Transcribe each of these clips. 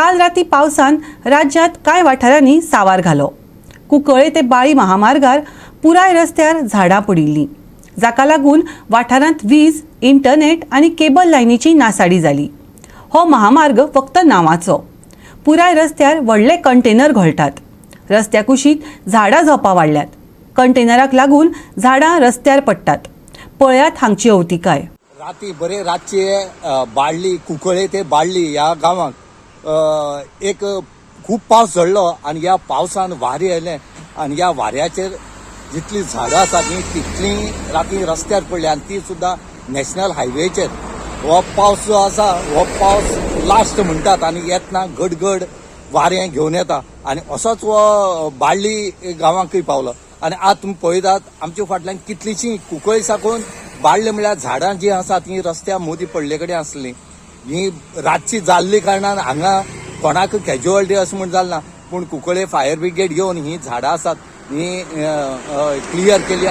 काल राती पावसान राज्यांत कांय वाठारांनी सावार घालो. कुंकळे ते बाळी महामार्गार पुराय रस्त्यार झाडां पडिल्लीं, जाका लागून वाठारांत वीज, इंटरनेट आनी केबल लायनीची नासाडी जाली. हो महामार्ग फक्त नांवाचो. पुराय रस्त्यार व्हडले कंटेनर घोळटात. रस्त्या कुशीक झाडां झोपां वाडल्यात. कंटेनराक लागून झाडां रस्त्यार पडटात. पळयात हांगची अवतिकाय. राती बरे रातचे बाळ्ळी, कुंकळे ते बाळ्ळी ह्या गांवाक एक खूब पावस झडलो आनी ह्या पावसान वारें आयलें आनी ह्या वाऱ्याचेर जितलीं झाडां आसात न्ही, तितलीं राती रस्त्यार पडली आनी ती सुद्दां नॅशनल हायवेचेर. हो पावस जो आसा, हो पावस लास्ट म्हणटात आनी येतना गडगड वारें घेवन येता आनी असोच हो बाळ्ळी गांवांकूय पावलो. आनी आतां तुमी पळयतात, आमच्या फाटल्यान कितलींशीं कुंकळी साकून बाळ्ळी म्हळ्यार झाडां जीं आसा तीं रस्त्या मदीं पडले कडेन आसलीं. ही रातची जाल्ली कारणान हांगा कोणाक कॅज्युअलिटी अशें म्हूण जालें ना, पूण कुंकळे फायर ब्रिगेड येवन ही झाडां आसात ही क्लियर केली,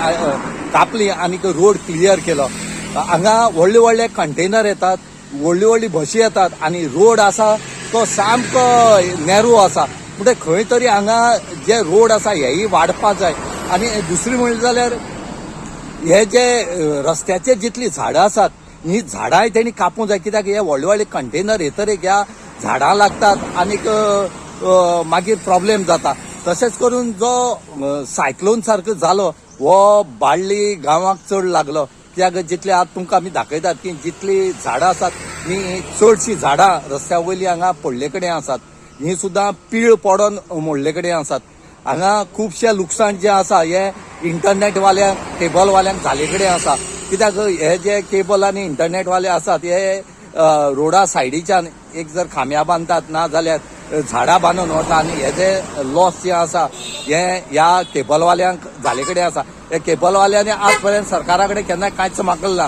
कापली आनी रोड क्लियर केलो. हांगा व्हडले व्हडले कंटेनर येतात, व्हडली व्हडली बशी येतात आनी रोड आसा तो सामको नॅरो आसा. म्हणजे खंय तरी हांगा जे रोड आसा हेय वाडपा जाय. आनी दुसरी म्हणलें जाल्यार हे जे रस्त्याचेर जितली झाडां आसात, ही झाडांय तेणी कापूंक जाय, कित्याक हे व्हडले व्हडले कंटेनर येतरीक ह्या झाडां लागतात आनीक मागीर प्रॉब्लेम जाता. तशेंच करून जो सायक्लोन सारको जालो, हो बाळ्ळी गांवाक चड लागलो, कित्याक जितले आतां तुमकां आमी दाखयतात की जितली झाडां आसात ही चडशीं झाडां रस्त्या वयली हांगा पडले कडेन आसात. ही सुद्दां पीळ पडोन मोडले कडेन आसात. हांगा खुबशें लुकसाण जें आसा हें इंटरनेटवाल्यांक, केबलवाल्यांक जाले कडेन आसा, कित्याक हे जे केबल आनी इंटरनेटवाले आसात हे रोडा सायडीच्यान एक जर खांब्या बांदतात ना जाल्यार झाडां बांदून वता आनी हे जे लॉस जे आसा हे ह्या केबलवाल्यांक जाले कडेन आसा. हे केबलवाल्यांनी आज पर्यंत सरकारा कडेन केन्ना कांयच मागलें ना.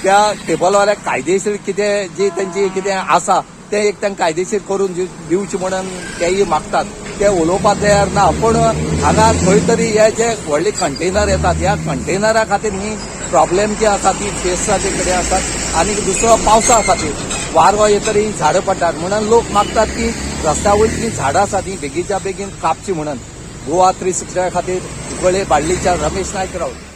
त्या केबलवाल्याक कायदेशीर कितें जी तेंची कितें आसा तें एक तांकां कायदेशीर करून दिवचें म्हणून तेय मागतात, ते उलोवपाक तयार ना. पूण हांगा खंय तरी हे जे व्हडले कंटेनर येतात, ह्या कंटेनरा खातीर ही प्रॉब्लेम जी आसा ती फेस जाते कडेन आसात. आनी दुसरो पावसा खातीर वारो येतरी ही झाडां पडटात, म्हणून लोक मागतात की रस्त्या वयली जी झाडां आसा ती बेगीनच्या बेगीन कापची म्हणून. गोवा 360 खातीर कुंकळे बाळ्ळीच्या रमेश नायक राऊत.